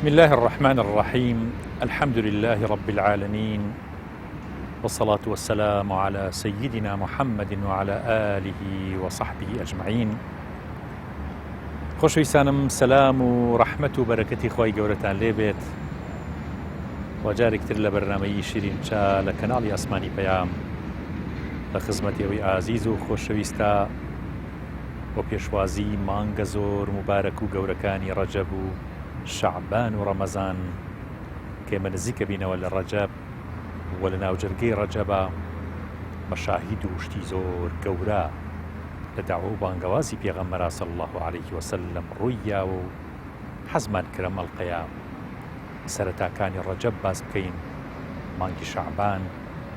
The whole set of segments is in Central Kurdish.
بسم الله الرحمن الرحيم الحمد لله رب العالمين والصلاة والسلام على سيدنا محمد وعلى آله وصحبه أجمعين خۆشەویستانم سەلام و ڕەحمەت و بەرەکەتی خوای گەورەتان لێبێت و جارێکتر لە بەرنامەی شیرین چا لە کەناڵی ئاسمانی پەیام لە خزمەتی ئەوی ئازیز و خۆشەویستە و پێشوازی مانگە زۆر مبارەک و گەورەکانی ڕەجەب و شەعبان و ڕەمەزان کە ئێمە نزیکە بینەوە لە ڕەجەب و لە ناوجەرگەی ڕەجەبا مەشاهید و شتی زۆر گەورە لە داوە و بانگەوازی پێغەمبەرا صلی اللە علیه وسلم ڕووی یاوە و حەزمان کرد ئەم ئەڵقەیە سەرەتاکانی ڕەجەب باس بکەین، مانگی شەعبان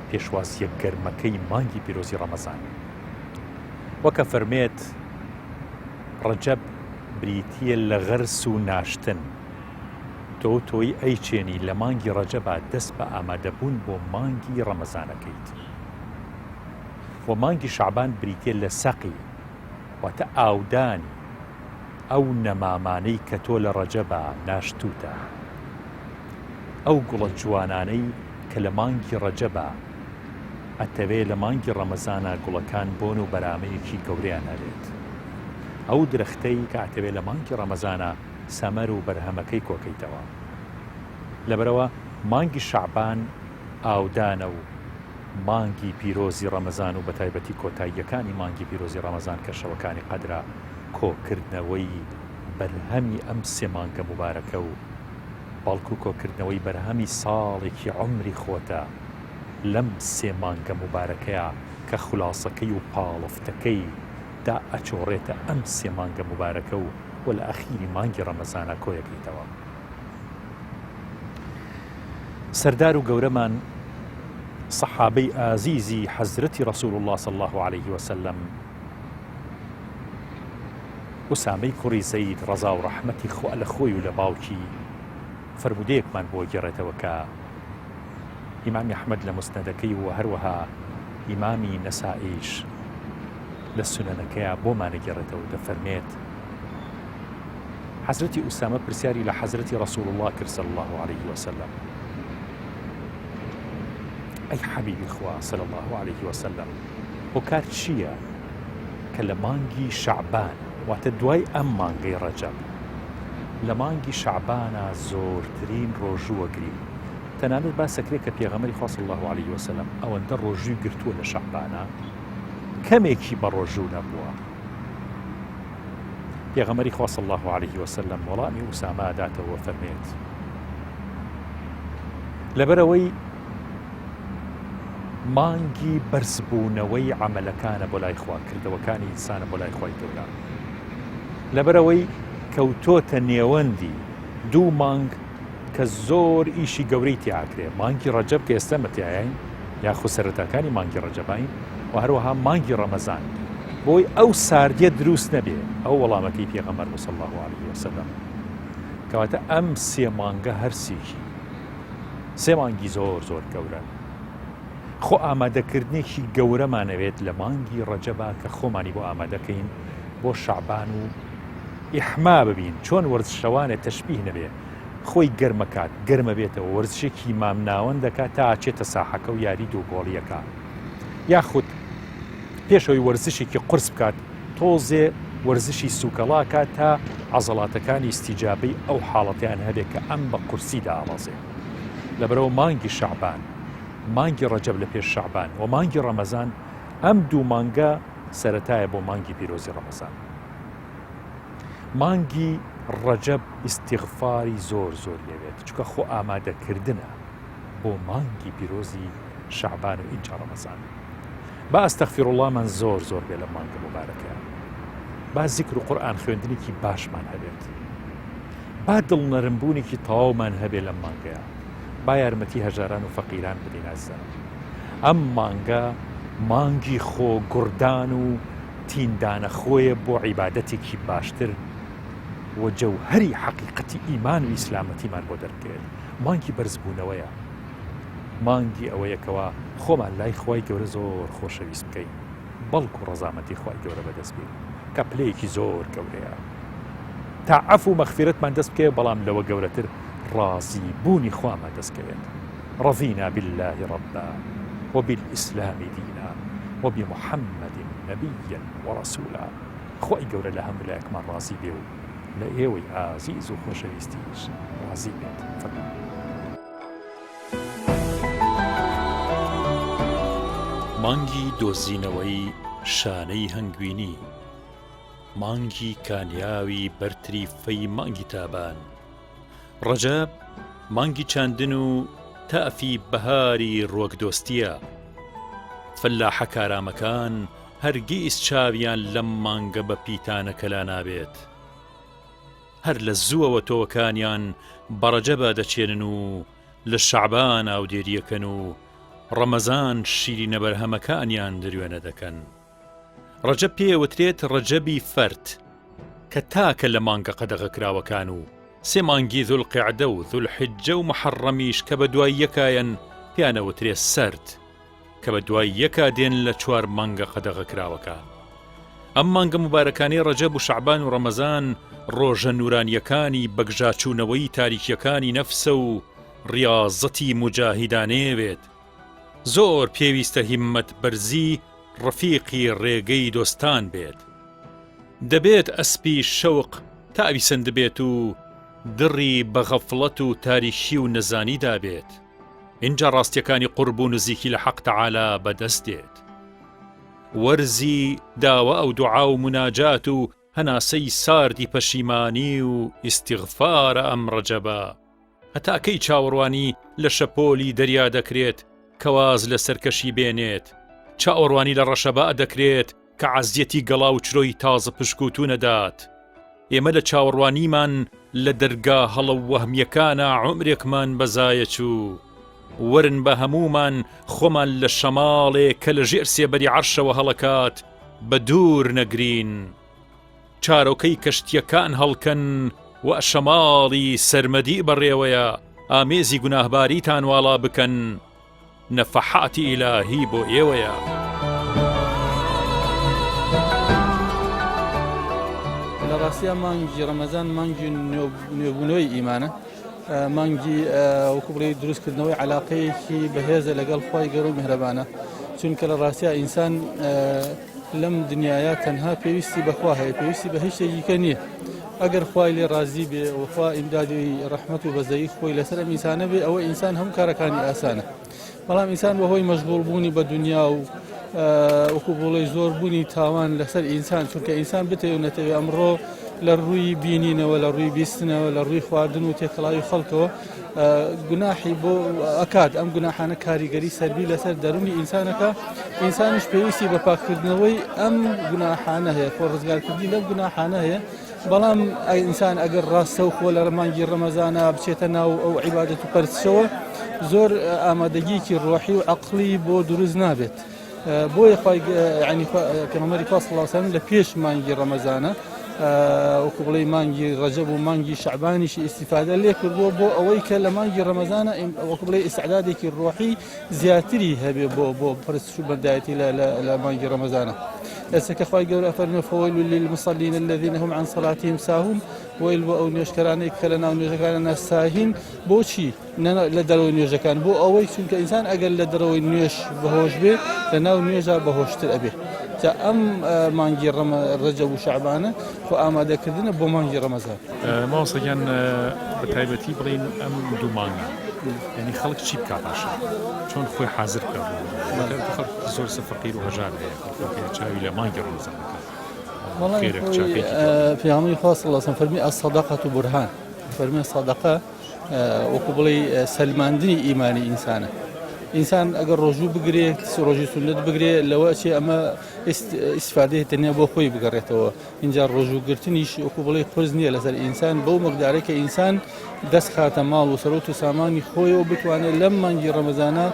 پێشوازییە گەرمەکەی مانگی پیرۆزی ڕەمەزان. وەک ئەفەرمێت ڕەجەب بریتییە لە غەرس و ناشتن، تۆ تۆی ئەیچێنی لە مانگی ڕەجەبا دەست بە ئامادەبوون بۆ مانگی ڕەمەزانەکەیت. وە مانگی شەعبان بریتیە لە سەقی واتە ئاودانی ئەو نەمامانەی کە تۆ لە ڕەجەبا ناشتووتە، ئەو گوڵە جوانانەی کە لە مانگی ڕەجەبا ئەتەوێ لە مانگی ڕەمەزانا گوڵەکان بۆن و بەرامەیەکی گەورەیان هەبێت، ئەو درەختەی کە ئەتەوێ لە مانگی ڕەمەزانا سەمەر و بەرهەمەکەی کۆکەیتەوە. لەبەرئەوە مانگی شەعبان ئاودانە و مانگی پیرۆزی ڕەمەزان و بەتایبەتی کۆتاییەکانی مانگی پیرۆزی ڕەمەزان کە شەوەکانی قەدرە، کۆکردنەوەی بەرهەمی ئەم سێ مانگە موبارەکە و بەڵکو کۆکردنەوەی بەرهەمی ساڵێکی عومری خۆتە لەم سێ مانگە موبارەکەیا کە خولاسەکەی و پاڵفتەکەی دائەچۆڕێتە ئەم سێ مانگە موبارەکە و وە لە ئەخیری مانگی ڕەمەزانا کۆیەکەیتەوە. سەردار و گەورەمان سەحابەی ئازیزی حەزرەتی ڕەسول اللە صلی اللە علیه وسلم ئوسامەی کوڕی زەید ڕەزا و ڕەحمەتی خوا لە خۆی و لە باوکی فەرموودەیەکمان بۆ گێڕێتەوە کە ئیمامی ئەحمەد لە مسندەکەی و هەروەها ئیمامی نەسائیش لە سونەنەکەیا بۆمانە گێڕێتەوە دەفەرمێت حەزرەتی ئوسامە پرسیاری لە حەزرەتی ڕەسوڵ اللە کرد صلی اللە علیه وسلم ئەی حەبیبی خوا صلی اللە علیه وسلم هۆکار چییە کە لە مانگی شەعبان واتە دوای ئەم مانگەی ڕەجەب لە مانگی شەعبانە زۆرترین ڕۆژووە گرین تەنانەت باسەکرێت کە پێغەمبەری خوا صلی اللە علیه وسلم ئەوەندە ڕۆژووی گرتووە لە شەعبانە کەمێکی بە ڕۆژوو نەبووە پێغەمبەری خوا صلی اللە علیه وسلم وەڵامی ئوسامە ئەداتەوە فەرمێت لەبەرئەوەی مانگی بەرزبوونەوەی عەمەلەکانە بۆ لای خوا کردەوەکانی ئینسانە بۆ لای خوای گەورە لەبەرئەوەی کەوتۆتە نێوەندی دوو مانگ کە زۆر ئیشی گەورەی تیاکرێ مانگی ڕەجەب کە ئێستا مەتیاین یاخود سەرەتاکانی مانگی ڕەجەبین و هەروەها مانگی ڕەمەزان بۆی ئەو ساردیە دروست نەبێ ئەو وەڵامەکەی پێغەمبەر بوو صلی الله علیه وسلم کەواتە ئەم سێ مانگە هەرسێکی سێ مانگی زۆر زۆر گەورەن خۆ ئامادەکردنێکی گەورەمانەوێت لە مانگی ڕەجەبا کە خۆمانی بۆ ئامادەکەین بۆ شەعبان و ئیحما ببین چۆن وەرزشەوانێ تەشبیه نەبێ خۆی گەرمەکات گەرمە بێتەوە وەرزشێکی مامناوەند دەکات تا ئەچێتە ساحەکە و یاری دوو گۆڵیەکە یاخود پێشەوەی وەرزشێکی قورس بکات تۆزێ وەرزشی سوکەڵاکات تا عەزەڵاتەکانی ئیستیجابەی ئەو حاڵەتیان هەبێت کە ئەم بە قورسی داڵەزێ لەبەرەوە مانگی شەعبان مانگی ڕەجەب لە پێش شەعبان و مانگی ڕەمەزان ئەم دوو مانگە سەرەتایە بۆ مانگی پیرۆزی ڕەمەزان مانگی ڕەجەب ئیستیغفاری زۆر زۆر لێوێت چونکە خۆ ئامادەکردنە بۆ مانگی پیرۆزی شەعبان و ئینجا ڕەمەزان با ئەستەغفیروڵڵامان زۆر زۆر بێ لە مانگە موبارەکەیە با زیکر و قورئان خوێندنێکی باشمان هەبێت با دڵنەرمبوونێکی تەواومان هەبێ لەم مانگەیە با یارمەتی هەژاران و فەقیران بدەین ئازیزانم ئەم مانگە مانگی خۆ گوڕدان و تیندانە خۆیە بۆ عیبادەتێکی باشتر و جەوهەری حەقیقەتی ئیمان و ئیسلامەتیمان بۆ دەربکەوێت مانگی بەرزبوونەوەیە مانگی ئەوەیە کەوا خۆمان لای خوای گەورە زۆر خۆشەویست بکەین بەڵکو ڕەزامەندی خوای گەورە بەدەست بێنین کە پلەیەکی زۆر گەورەیە تا عەفو و مەغفیرەتمان دەست بکەوێت بەڵام لەوە گەورەتر. ڕازی بوونی خوامان دەست کەوێت رضینا باللە ربا وبالاسلام دینا وبمحمد نبیا ورسولا خوای گەورە لە هەموو لایەکمان ڕازی بێ و لە ئێوەی ئازیز و خۆشەویستیش ڕازی بێت فەرموو. مانگی دۆزینەوەی شانەی هەنگوینی مانگی کانیاوی بەر تریفەی مانگی تابان ڕەجەب مانگی چاندن و تافی بەهاری ڕوەکدۆستییە. فەلاحە کارامەکان هەرگیز چاویان لەم مانگە بە پیتانە کەلا نابێت. هەر لە زووەوە تۆوەکانیان بە ڕەجەبا دەچێنن و لە شەعبان ئاودێرییەکەن و ڕەمەزان شیرینە بەرهەمەکانیان دروێنە دەکەن. ڕەجەب پێی ئەوترێت ڕەجەبی فەرد کە تاکە لە مانگە قەدەغەکراوەکان و سێ مانگی ذوالقعدە و ذوالحجە و محەڕەمیش کە بە دوای یەکایەن پێیان ئەوترێ سەرد کە بە دوای یەکا دێن لە چوار مانگە قەدەغەکراوەکان. ئەم مانگە موبارەکانەی ڕەجەب و شەعبان و ڕەمەزان ڕۆژە نورانیەکانی بەگژاچوونەوەی تاریکیەکانی نەفسە و ڕیاضەتی موجاهیدانەیەوێت. زۆر پێویستە هیممەت بەرزی ڕەفیقی ڕێگەی دۆستان بێت. دەبێت ئەسپی شەوق تاوی سەندبێت و دڕی بە غەفڵەت و تاریکی و نەزانی دابێت. ئینجا ڕاستیەکانی قورب و نزیکی لە حەق تەعالا بەدەست دێت. وەرزی داوا و دوعا و موناجات و هەناسەی ساردی پەشیمانی و ئیستیغفارە ئەم ڕەجەبە. هەتا کەی چاوەڕوانی لە شەپۆلی دەریا دەکرێت کە واز لە سەرکەشی بێنێت؟ چاوەڕوانی لە ڕەشەبا دەکرێت کە عەزیەتی گەڵا و چرۆی تازە پشکووتوو نەدات؟ ئێمە لە چاوەڕوانیمان لە دەرگا هەڵە و وەهمییەکانا عومرێکمان بە زایە چوو. وەرن با هەموومان خۆمان لە شەماڵێ کە لە ژێر سێبەری عەرشەوە هەڵەکات بە دوور نەگرین. چارۆکەی کەشتییەکان هەڵکەن و شەماڵی سەرمەدی بەڕێوەیە، ئامێزی گوناهباریتان واڵا بکەن، نەفەحاتی ئیلاهی بۆ ئێوەیە. لە ڕاستیا مانگی ڕەمەزان مانگی نوێبوونەوەی ئیمانە، مانگی وەکو بڵێی دروستکردنەوەی عەلاقەیەکی بەهێزە لەگەڵ خوای گەورە و میهرەبانە، چونکە لە ڕاستیا ئینسان لەم دنیاە تەنها پێویستی بەخوا هەیە پێویستی بە هیچ شتێکی کە نییە ئەگەر خوای لێ ڕازی بێ وخوا ئیمدادی ڕەحمەت و بەزەیی خۆی لەسەر ئەم ئینسانە بێ ئەوە ئینسان هەموو کارەکانی ئاسانە بەڵام ئینسان بەهۆی مەشغوڵ بوونی بە دنیا و وەکو بڵێ زۆر بوونی تاوان لەسەر ئینسان چونکە ئینسان بتەوێ و نەتەوێ ئەمڕۆ لە ڕووی بینینەوە لە ڕووی بیستنەوە لە ڕووی خواردن و تێکەڵاوی خەڵکەوە گوناحی بۆ ئەکات ئەم گوناحانە کاریگەری سەربی لەسەر دەرونی ئینسانەکە ئینسانیش پێویستی بە پاککردنەوەی ئەم گوناحانە هەیە خۆ ڕزگارکردنی لەم گوناحانە هەیە بەڵام ئینسان ئەگەر ڕاستە و خۆ لە مانگی ڕەمەزانە بچێتە ناو ئەو عیبادەت و پەرستشەوە زۆر ئامادەگیکی ڕۆحی و عەقڵی بۆ دروست نابێت بۆیە خوای یعنی پێغەمبەری خوا صلی الله علیه و لە پێش مانگی ڕەمەزانە وەکو بڵێی مانگی ڕەجەب و مانگی شەعبانیشی ئیستیفادە لێ کردووە بۆ ئەوەی کە لە مانگی ڕەمەزانە وەکو بڵێی ئیستعدادێکی ڕۆحی زیاتری هەبێ بۆ بۆ پرستش و بەندایەتی لە مانگی ڕەمەزانە ئێستا کە خوای گەورە فەرمی فویل للمصلین الذین هم عن صلاتهم ساهون وەیل بۆ ئەو نوێژکەرانەی کە لە ناو نوێژەکانە ساهین بۆچی لە دەرەوەی نوێژەکان بۆ ئەوەی چونکە ئینسان ئەگەر لە دەرەوەی نوێژ بەهۆش بێ لە ناو نوێژا بەهۆشتر ئەبێ جا ئەم مانگی ڕەمە ڕەجەب و شەعبانە خۆ ئامادەکردنە بۆ مانگی ڕەمەزان. مامۆستا گیان بە تایبەتی بڵێین ئەم دوو مانگە یعنی خەڵک چی بکا باشە چۆن خۆی حازر بکا بۆ بە تایبەتی خەڵک زۆر سە فەقیر و هەژار هەیە خەڵک چاوی لە مانگی ڕەمەزان دەکات خێرێک چاکەیەکی پێغەمبەری خوا صلی الله علیه و سلم فەرمی الصدقة برهان فەرمی سەدەقە وەکو بڵێی سەلماندنی ئیمانی ئینسانە ئینسان ئەگەر ڕۆژوو بگرێت ڕۆژی سوننەت بگرێ لەوە ئەچێ ئەمە ئیسفادەیە تەنیا بۆ خۆی بگەڕێتەوە اینجا ڕۆژوو گرتنیش وەکو بڵێ قورس نییە لەسەر ئینسان بەو مقدارێک کە ئینسان دەست خاتە ماڵ و سەرۆت و سامانی خۆیەوە بتوانێت لەم مانگی ڕەمەزانە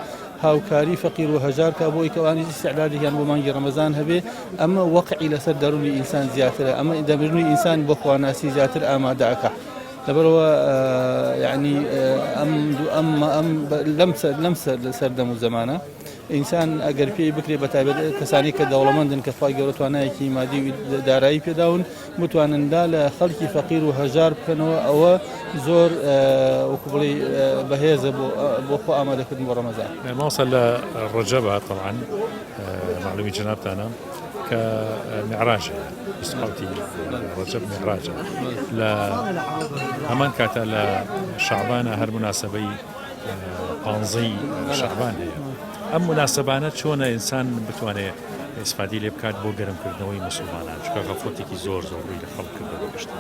هاوکاری فەقیر و هەژار کا بۆی کەوانی ئیستعدادێکیان بۆ مانگی ڕەمەزان هەبێ ئەمە وەقعی لەسەر دەروونی ئینسان زیاترە ئەمە دەروونی ئینسان بۆ خواناسی زیاتر ئامادە ئەکا. لەبەرئەوە یعنی ئەم ئەم ئەم لەم لەم سەردەم و زەمانە. ئینسان ئەگەر پێی بکرێت بە تایبەت کەسانی کە دەوڵەمەندن کە خوای گەورە توانایەکی مادی و دارایی پێداون بتوانن دا لە خەڵکی فەقیر و هەژار بکەنەوە ئەوە زۆر وەکو بڵێ بەهێزە بۆ بۆ خۆ ئامادەکردن بۆ ڕەمەزان. مامۆستا لە ڕەجەبا تەبعەن مەعلومی جەنابتانە کە میعراج هەیە 27 ڕەجەب میعراجە لە هەمان کاتە لە شەعبانە هەر مناسبەی پانزەی شەعبان هەیە ئەم مناسبانە چۆنە ئینسان بتوانێت ئیسفادی لێ بکات بۆ گەرمکردنەوەی مسلمانان چکە غەفڵەتێکی زۆر زۆر ڕووی لە خەڵک کردووە بە گشتی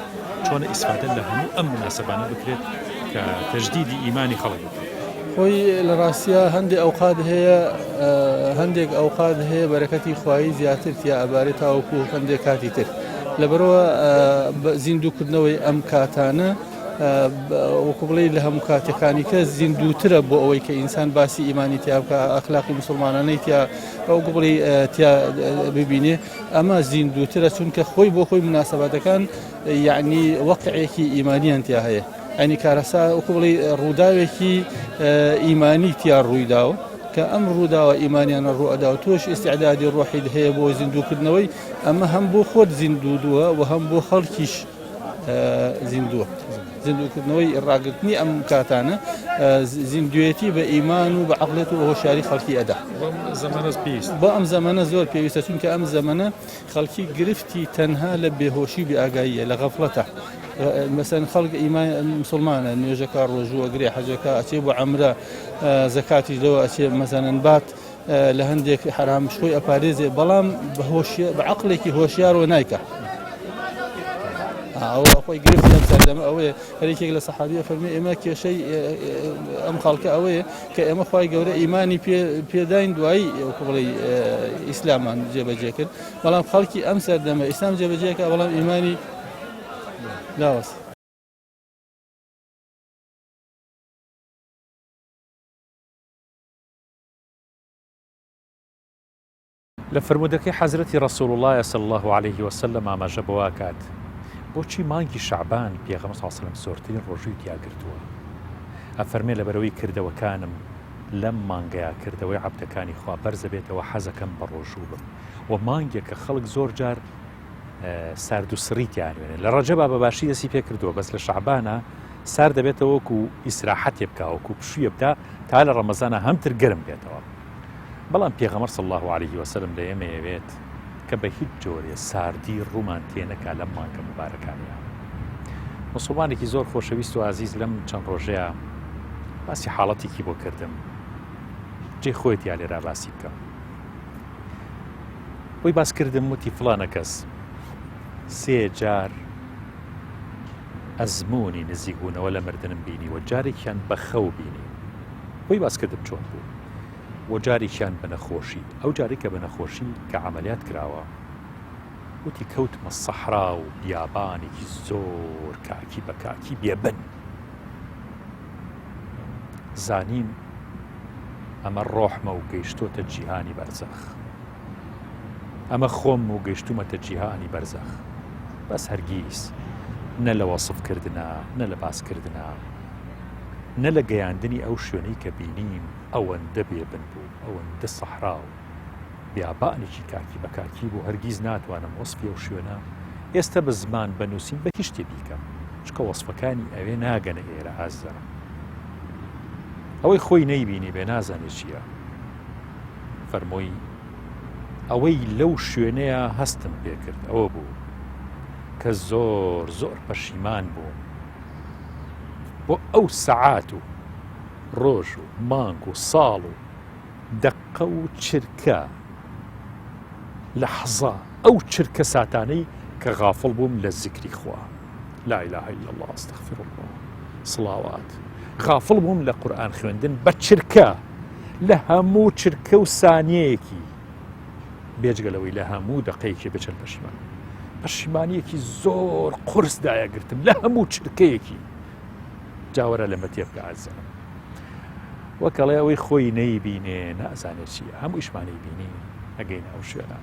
چۆنە ئیسفادە لە هەموو ئەم مناسبانە بکرێت کە تەجدیدی ئیمانی خەڵک بکرێت خۆی لە ڕاستە هەندێک ئەوقات هەیە هەندێک ئەوقات هەیە بەرەکەتی خوایی زیاتر تیا ئەبارێت تاوەکو هەندێک کاتی تر لەبەرەوە زیندووکردنەوەی ئەم کاتانە وەکو بڵێی لە هەموو کاتەکانی کە زیندووترە بۆ ئەوەی کە ئینسان باسی ئیمانی تیا بکە ئەخلاقی مسلمانانەی تیا وەکو بڵێی تیا ببینێ ئەمە زیندووترە چونکە خۆی بۆ خۆی مناسباتەکان یعنی وەقعێکی ئیمانیان تیا هەیە ئەنی کارەسا وەکو بڵێی ڕووداوێکی ئیمانی تیا ڕوویداوە کە ئەم ڕووداوە ئیمانیانە ڕوئەدا و تۆش ئیسعدادی ڕۆحیت هەیە بۆ زیندووکردنەوەی ئەمە هەم بۆ خۆت زیندوو و هەم بۆ خەڵکیش زیندووە. زیندووکردنەوەی ڕاگرتنی ئەم کاتانە زیندوێتی بە ئیمان و بە عقلێت و هۆشیاری خەڵکی ئەدا بۆ ئەم زەمەنە زۆر پێویستە چونکە ئەم زەمەنە خەڵکی گرفتی تەنها لە بێهۆشی بێ ئاگاییە لە غەفڵەتە مەسەن خەڵک ئیمان مسلمانە نوێژەکە ڕۆژووە گرێ حەجەکە ئەچێ بۆ عەمرە زەکاتیش لەوە ئەچێ مەسەنەن بات لە هەندێک حەرامش خۆی ئەپارێزێ بەڵام بە عەقڵێکی هۆشیارەوە نایکا ئەوە خۆی گرفتی ئەم سەردەمە ئەوەیە هەرێکێک لە سەحابیە فەرمی ئێمە کێشەی ئەم خەڵکە ئەوەیە کە ئێمە خوای گەورە ئیمانی پێداین دوایی بڵێ ئیسلامان جێبەجێ کرد بەڵام خەڵکی ئەم سەردەمە ئیسلام جێبەجێکە بەڵام ئیمانی لاوەست. لە فەرموودەکەی حەزرەتی ڕەسوڵ اللە صلی اللە علیه وسلم ئاماژە بەوە ئەکات بۆچی مانگی شەعبان پێغەمبەر صلی اللە علیه وسلم زۆرترین ڕۆژووی تیا گرتووە ئەفەرمێ لەبەرئەوەی کردەوەکانم لەم مانگەیا کردەوەی عەبدەکانی خوا بەرزەبێتەوە حەزەکەم بەڕۆژوو بم وە مانگێکە خەڵک زۆر جار سارد و سڕی تیا نوێنێ لە ڕەجەبا بە باشی دەستی پێ کردووە بەس لە شەعبانە سار دەبێتەوە وەکو ئیسراحەتێ بکا وەکو پشوویە بدا تا لە ڕەمەزانە هەمتر گەرم بێتەوە بەڵام پێغەمبەر صلی الله علیه وسلم لە ئێمە ئەوێت کە بە هیچ جۆرێ ساردی ڕوومان تێنەکا لەم مانگە مبارەکانەیە مسلمانێکی زۆر خۆشەویست و ئازیز لەم چەند ڕۆژەیە باسی حاڵەتێکی بۆ کردم جێ خۆیەتی یا لێرا باسی بکەم بۆی باس کردم وتی فڵانە کەس سێ جار ئەزمموی نزیکبوونەوە لە مردنم بینی و جارێکیان بە خەو بینی بۆی باس کردم چۆن بوو و جارێکیان بە نەخۆشی ئەو جارێک کە بە نەخۆشی کە عملیات کراوە وتی کەوتمە سەحرا و بیابانێکی زۆر کاکی بە کاکی بێبن زانیم ئەمە ڕۆحمە و گەیشتۆتە جیهانی بەرزەخ ئەمە خۆم و گەیشتومەتە جیهانی بەرزەخ بەس هەرگیز نە لە وەسف کردنا نە لە باس کردنا نە لە گەیاندنی ئەو شوێنەی کە بینیم ئەوەندە بێبن بوو ئەوەندە سەحرا و بیابانێکی کاکی بە کاکی بوو هەرگیز ناتوانم وەسفی ئەو شوێنە ئێستا بە زمان بە نووسین بە هیچ شتێ بیکەم چکە وەسفەکانی ئەوێ ناگەنە ئێرە ئازیزانم ئەوەی خۆی نەیبینی بێ نازانێ چییە فەرمووی ئەوەی لەو شوێنەیە هەستم پێکرد ئەوە بوو کە زۆر زۆر پەشیمان بووم بۆ ئەو سەعات و ڕۆژ و مانگ و ساڵ و دەقە و چرکە لەحزە ئەو چرکە ساتانەی کە غافڵ بووم لە زیکری خوا لا اله الا الله استغفر الله صلوات غافڵ بووم لە قورئان خوێندن بە چرکە لە هەموو چرکە و سانیەیەکی بێجگە لەوەی لە هەموو دەقەیەکی بچەند پەشیمان پەشیمانیەکی زۆر قورس دایەگرتم لە هەموو چرکەیەکی جاوەرە لەمە تێبگە ئازیزانم وەک ئەڵێ ئەوەی خۆی نەیبینێ نازانێ چییە هەموو ئیشمانەی بینی ئەگەینە ئەو شوێنە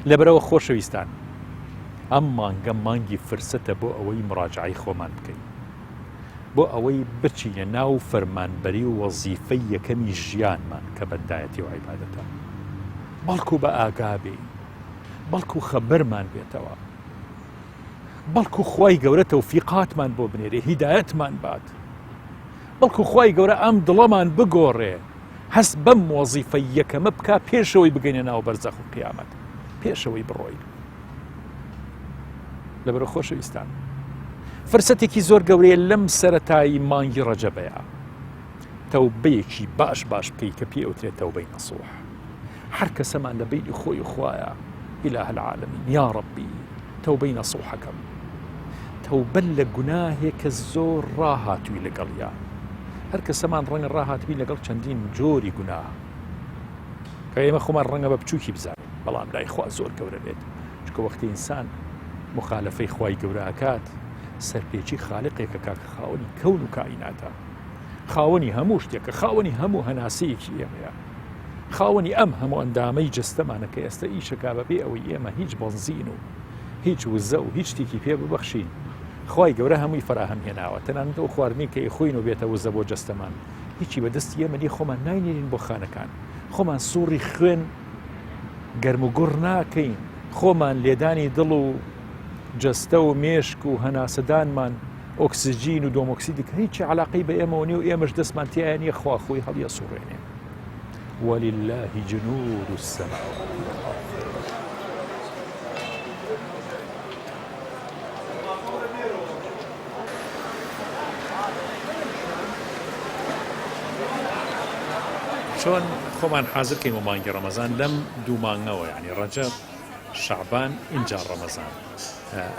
لەبەرەوە خۆشەویستان ئەم مانگە مانگی فرسەتە بۆ ئەوەی مراجعی خۆمان بکەین. بۆ ئەوەی بچینە ناو فەرمانبەری و وەزیفەی یەکەمی ژیانمان کە بەندایەتی و عیبادەتە، بەڵکو بە ئاگا بێین، بەڵکو خەبەرمان بێتەوە، بەڵکو خوای گەورە تەوفیقاتمان بۆ بنێرێ، هیدایەتمان بات، بەڵکو خوای گەورە ئەم دڵەمان بگۆڕێ، هەست بەم وەزیفەی یەکەمە بکا پێشەوەی بگەینە ناو بەرزەخ و قیامەت، پێشەوەی بڕۆین. لەبەرە خۆشەویستان فرسەتێکی زۆر گەورەیە لەم سەتایی مانگی ڕەجەبەیە تەوبەیەکی باش باش بکەی کە پێ ئەوترێت تەوبەی نەسوح هەر کەسەمان لە بینی خۆی خوایە إله العالمین یا ڕەبی تەوبەی نەسوحەکەم تەوبە لە گوناهێک کە زۆر ڕاهاتووی لەگەڵیا هەر کەسەمان ڕەنگە ڕاهاتبی لەگەڵ چەندین جۆری گوناه کە ئێمە خۆمان ڕەنگە بە بچووکی بزانین بەڵام لای خوا زۆر گەورە بێت چکە وەختی ئینسان مخالفەی خوای گەورە ئەکات سەرپێچی خالقێکە کاکە خاوەنی کەون و کائیناتە خاوەنی هەموو شتێکە خاوەنی هەموو هەناسەیەکی ئێمەیە خاوەنی ئەم هەموو ئەندامەی جەستەمانە کە ئێستا ئیشەکا بەبێ ئەوەی ئێمە هیچ بەنزین و هیچ وزە و هیچ شتێکی پێ ببەخشین خوای گەورە هەمووی فەراهەم هێناوە تەنانەت ئەو خواردنی کە ئەیخۆین و بێتە وزە بۆ جەستەمان هیچی بە دەستی ئێمە نیە خۆمان ناینێرین بۆ خانەکان خۆمان سوڕی خوێن گەرم و گوڕ ناکەین خۆمان لێدانی دڵ و جەستە و مێشک و هەناسەدانمان ئۆکسجین و دۆمۆکسیدی کە هیچی علاقەی بە ئێمەوە نیە و ئێمەش دەستمان تیایە نیە خوا خۆی هەڵیەسوڕێنێ ولله جنود السماوات والارض. چۆن خۆمان حازر کەین بۆ مانگی ڕەمەزان لەم دوو مانگەوە یعنی ڕەجەب شەعبان ئینجا ڕەمەزان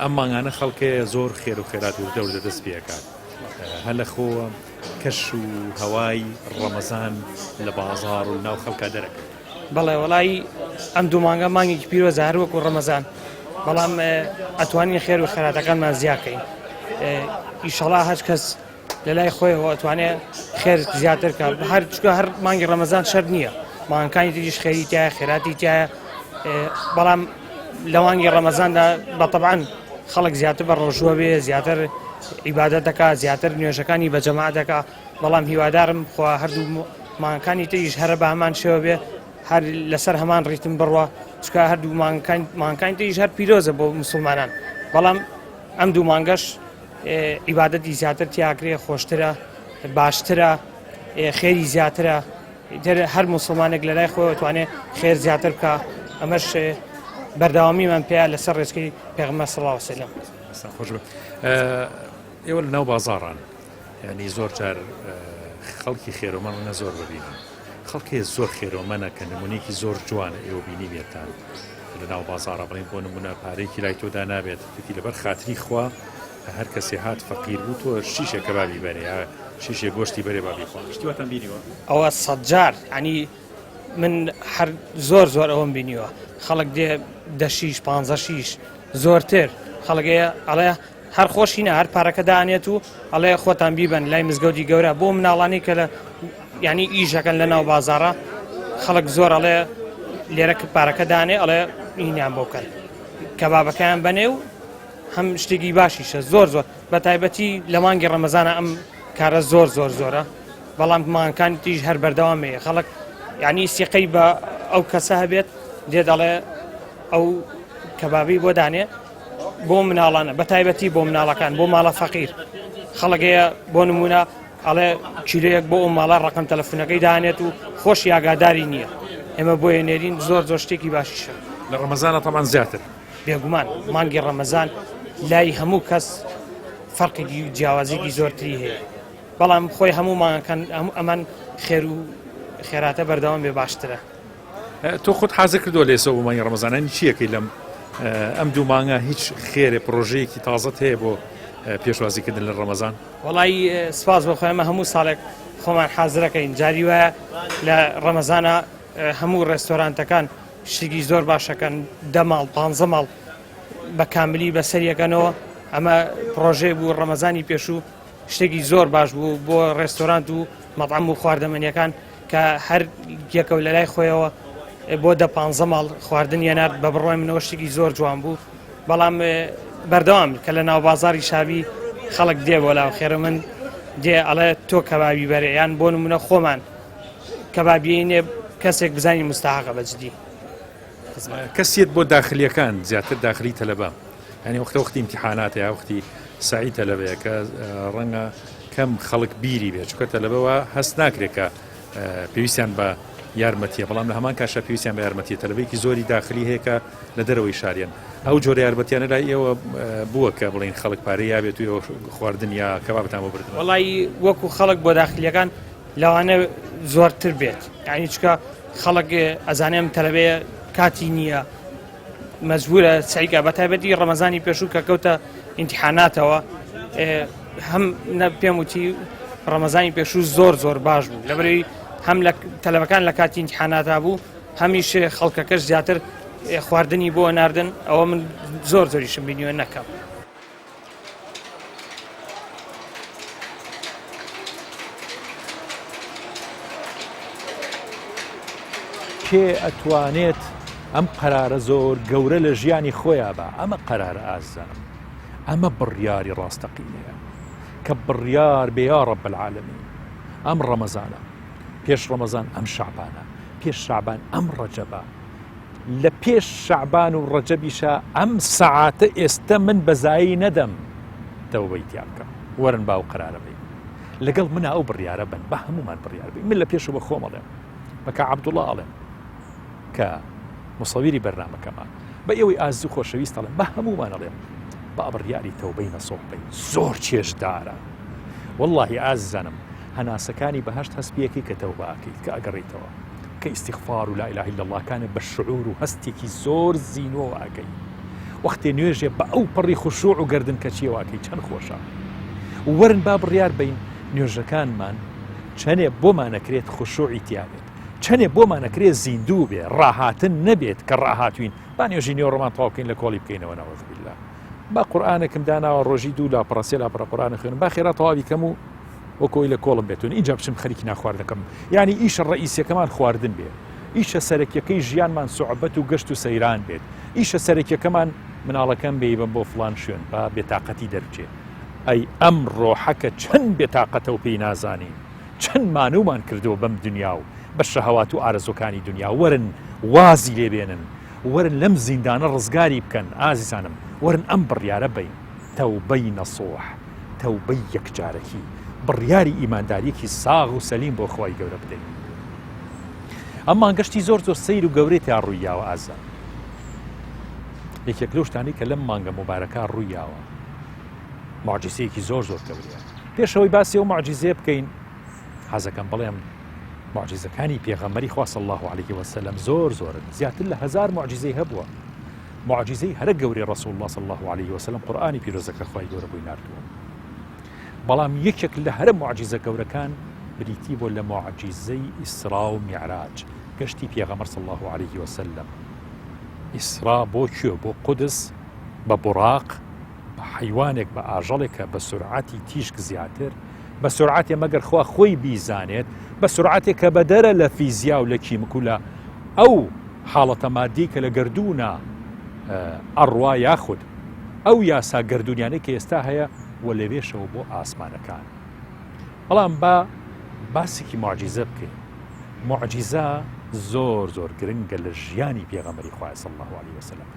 ئەم مانگانە خەڵکێ زۆر خێر و خێرات وردە وردە دەست پێکات هەر لە خۆوە کەش و هەوای ڕەمەزان لە بازاڕ و ناو خەڵکا دەرەکەوێت. بەڵێ وەڵایی ئەم دوو مانگە مانگێکی پیرۆزە هەر وەکو ڕەمەزان بەڵام ئەتوانین خێر و خێراتەکانمان زیاکەین ئیشەڵا هەر کەس لە لای خۆیەوە ئەتوانێ خێر زیاتر کە هەر چکە هەر مانگی ڕەمەزان شەر نییە مانگەکانی تریش خێری تایە خێراتی تایە بەڵام لە مانگی ڕەمەزاندا بەتەبعەن خەڵک زیاتر بە ڕۆژووە بێ زیاتر عیبادەت دەکا زیاتر نوێژەکانی بە جەماعەت دەکا بەڵام هیوادارم خوا هەردوو مانگەکانی تریش هەرە بە هەمان شێوە بێ هەر لەسەر هەمان ڕیتم بڕوا چکە هەردوو مانگەکان مانگەکانی تریش هەر پیرۆزە بۆ مسلمانان بەڵام ئەم دوو مانگەش عیبادەتی زیاتر تیاکرێ خۆشترە باشترە خێری زیاترە ئیتر هەر موسڵمانێک لە لای خۆیەوە توانێ خێر زیاتر بکا ئەمەش بەردەوامیمان پێیە لەسەر ڕێچکەی پێغەمبەر صلی الله علیه وسلم. دەستان خۆش بێت. ئێوە لە ناو بازاڕان یعنی زۆر جار خەڵکی خێرۆمەن ڕەنگە زۆر ببینن خەڵکێ زۆر خێرۆمەنە کە نمونەیەکی زۆر جوانە ئێوە بینیبێتان لە ناو بازاڕە بڵێن بۆ نمونە پارەیەکی لای تۆدا نابێت وتی لەبەر خاتری خوا هەر کەسێ هات فەقیر بوو تۆ شیشێ کەبابی بەرێ یا شیشێ گۆشتی بەرێ با بیخوا شتی واتان بینیوە؟ ئەوە سەدجار ینی من هەر زۆر زۆر ئەوەم بینیوە خەڵک دێ دە شیش پ شیش زۆرتر خەڵگەیە ئەڵێ هەر خۆشی نە هەر پارەکە دانێت و ئەڵێ خۆتان بیبن لای مزگەوتی گەورە بۆ مناڵانی کە لە ینی ئیشەکەن لە ناو بازارە خەڵک زۆر ئەڵێ لێرە پارەکە دانێ ئەڵێ هینیان بۆ بکەن کەبابەکەیان بەنێ و هەم شتێکی باشیشە زۆر زۆر بە تایبەتی لە مانگی ڕەمەزانە ئەم کارە زۆر زۆر زۆرە بەڵام مانگەکانی تیژ هەر بەردەوام هەیە خەڵک یعنی سیقەی بە ئەو کەسە هەبێت دێ دەڵێ ئەو کەبابی بۆ دانێ بۆ مناڵانە بە تایبەتی بۆ مناڵەکان بۆ ماڵە فەقیر خەڵگەیە بۆ نمونە ئەڵێ کیلۆیەک بۆ ئەو ماڵە ڕقم تەلەفونەکەی دانێت و خۆشی ئاگاداری نییە ئێمە بۆیە نێرین زۆر زۆر شتێکی باشیشە لە ڕەمەزانە تەمان زیاتر بێگومان مانگی ڕەمەزان لای هەموو کەس فەرقێکی جیاوازیکی زۆرتری هەیە بەڵام خۆی هەموو مانگەکان هەموو ئەمان خێر و خێراتە بەردەوام بێ باشترە. تۆ خۆت حازر کردووە لە ئێسەوە بۆ مانگی ڕەمەزانانی چیەکەی لەم ئەم دوو مانگە هیچ خێرێ پڕۆژەیەکی تازەت هەیە بۆ پێشوازیکردن لە ڕەمەزان؟ وەڵی سپاس بۆ خۆی ئەمە هەموو ساڵێک خۆمان حازرەکەین جاری وایە لە ڕەمەزانە هەموو ڕێستۆرانتەکان شتێکی زۆر باشەکەن دە ماڵ پ ماڵ بە کاملی بەسەر یەکەنەوە ئەمە پرۆژەی بوو ڕەمەزانی پێشوو شتێکی زۆر باش بوو بۆ ڕێستۆرانت و مەطعم و خواردەمەنیەکان کە هەر یەکەو لە لای خۆیەوە بۆ دە پ ماڵ خواردن یەنارد بە بڕای منەوە شتێکی زۆر جوان بوو بەڵام بەردەوام کە لە ناو بازاری شابی خەڵک دێ بۆ لاو خێرە من دێ ئەڵێ تۆ کەبابی بەرێ یان بۆ نمونە خۆمان کەبابیینێ کەسێک بزانین مستحقە بە جدی. کەسیت بۆ داخلیەکان زیاتر داخلی تەلەبە یعنی وەختە وەختی امتحاناتە یا وەختی سەعی تەلەبەیە کە ڕەنگە کەم خەڵک بیری بێت چونکە تەلەبەوە هەست ناکرێت کە پێویستیان بە یارمەتیە بەڵام لە هەمان کاشە پێویستیان بە یارمەتیە تەلەبەیەکی زۆری داخلی هەیە کە لە دەرەوەی شاریان ئەو جۆرە یارمەتیانە لای ئێوە بووە کە بڵین خەڵک پارەی یابێت و ئێوە خواردن یا کەبابتان بۆ بردن وەڵی وەکو خەڵک بۆ داخلیەکان لەوانە زۆرتر بێت یعنی چکە خەڵک ئەزانێ ئەم تەلەبەیە کاتی نییە مەجبورە سعیکە بە تایبەتی ڕەمەزانی پێشوو کە کەوتە ئیمتحاناتەوە هەم پێم وتی ڕەمەزانی پێشوو زۆر زۆر باش بوو لەبەرەی هەم لە تەلەبەکان لە کاتی ئیمتحاناتا بوو هەمیش خەڵکەکەش زیاتر خواردنی بۆ ناردن ئەوە من زۆر زۆریشم بینیوە نەکەم. کێ ئەتوانێت ئەم قەرارە زۆر گەورە لە ژیانی خۆیا بە ئەمە قەرارە ئازانم ئەمە بڕیاری ڕاستەقینەیە کە بڕیار بێ یا ڕب العالمین ئەم ڕەمەزانە پێش ڕەمەزان ئەم شعبانە پێش شعبان ئەم ڕەجەبە لە پێش شەعبان و ڕەجەبیشا ئەم سەعاتە ئێستە من بەزایی نەدەم تەوبەی تیا بکەم وەرن با ئەو قەرارە بەین لەگەڵ منا ئەو بڕیارە بن بە هەمومان بڕیار بین من لە پێشەوە خۆم ئەڵێم بە کا عەبدوڵڵا ئەڵێم کە مصەویری بەرنامەکەمە بە ئێوەی ئازیز و خۆشەویست ئەڵێم بە هەمومان ئەڵێم با بڕیاری تەوبەی نەسوح بین زۆر چێژدارە واللهی ئازیزانم هەناسەکانی بەهەشت هەست پێەکەی کە تەوبە ئەکەیت کە ئەگەڕیتەوە کە ئیستیغفار و لا الە الا اللە کانە بە شعور و هەستێکی زۆر زینوەوە ئەکەی وەختێ نوێژێ بە ئەو پەڕی خشوع و گردن کەچیەوە ئەکەی چەند خۆشە وەرن با بڕیار بین نوێژەکانمان چەنێ بۆمانەکرێت خشوعی تیابێت چەنێ بۆمانەکرێت زیندوو بێ ڕاهاتن نەبێت کە ڕاهاتوین با نوێژی نێوڕمان تەواوکەین لە کۆڵی بکەینەوە نەوەز بالله با قورآانێکم داناوە ڕۆژی دوو لاپەڕە سێ لاپەڕە قورآن خوێنم با خێرا تەواوی کەم و وەکو ئەوەی لە کۆڵم بێتون ئینجا بچم خەریکی ناخواردنەکەم یعنی ئیشە ڕئیسیەکەمان خواردن بێ ئیشە سەرەکیەکەی ژیانمان سوعبەت و گەشت و سەیران بێت ئیشە سەرەکیەکەمان مناڵەکەم بێیبم بۆ فڵان شوێن با بێتاقەتی دەربچێ ئەی ئەم ڕۆحەکە چەند بێتاقەتە و پێی نازانین چەند مانومان کردووە بەم دنیا و بە شەهەوات و ئارەزوەکانی دنیا وەرن وازی لێ بێنن وەرن لەم زیندانە ڕزگاری بکەن ئازیزانم وەرن ئەم بڕیارە بەین تەوبەی نەسوح تەوبەی یەکجارەکی، بڕیاری ئیمانداریەکی ساغ و سەلیم بۆ خوای گەورە بدەین. ئەم مانگە شتی زۆر زۆر سەیر و گەورەی تیا ڕووی یاوە ئازا. یەکێک لەو شتانەی کە لەم مانگە موبارەکە ڕووی یاوە معجزەیەکی زۆر زۆر گەورەیە. پێشەوەی باسی ئەو معجزەیە بکەین حەزەکەم بڵێم معجزەکانی پێغەمبەری خوا صلی الله علیه وسلم زۆر زۆرن زیاتر لە هەزار معجزەی هەبووە موعجیزەی هەرە گەورەی ڕسول اللە صلی اللە علیه وسلم قورئانی پیرۆزە کە خوای گەورە بۆی ناردووە بەڵام یەکێک لە هەرە موعجیزە گەورەکان بریتی بۆ لە موعجیزەی ئیسرا و میعراج گەشتی پێغەمبەر صلی اللە علیه وسلم ئیسرا بۆ کوێ بۆ قودس بە بوراق بە حیوانێک بە ئاژەڵێکە بە سرعەتی تیشک زیاتر بە سرعەتێ مەگەر خوا خۆی بیزانێت بە سرعەتێک کە بەدەرە لە فیزیا و لە کیمک و لە ئەو حاڵەتە مادیەی کە لە گەردوونا ئەڕوا یاخود ئەو یاسا گەردوونیانەی کە ئێستا هەیە و لەوێشەوە بۆ ئاسمانەکان. بەڵام با باسێکی معجیزە بکەین. معجیزە زۆر زۆر گرنگە لە ژیانی پێغەمبەری خوای صلی الله علیه وسلم.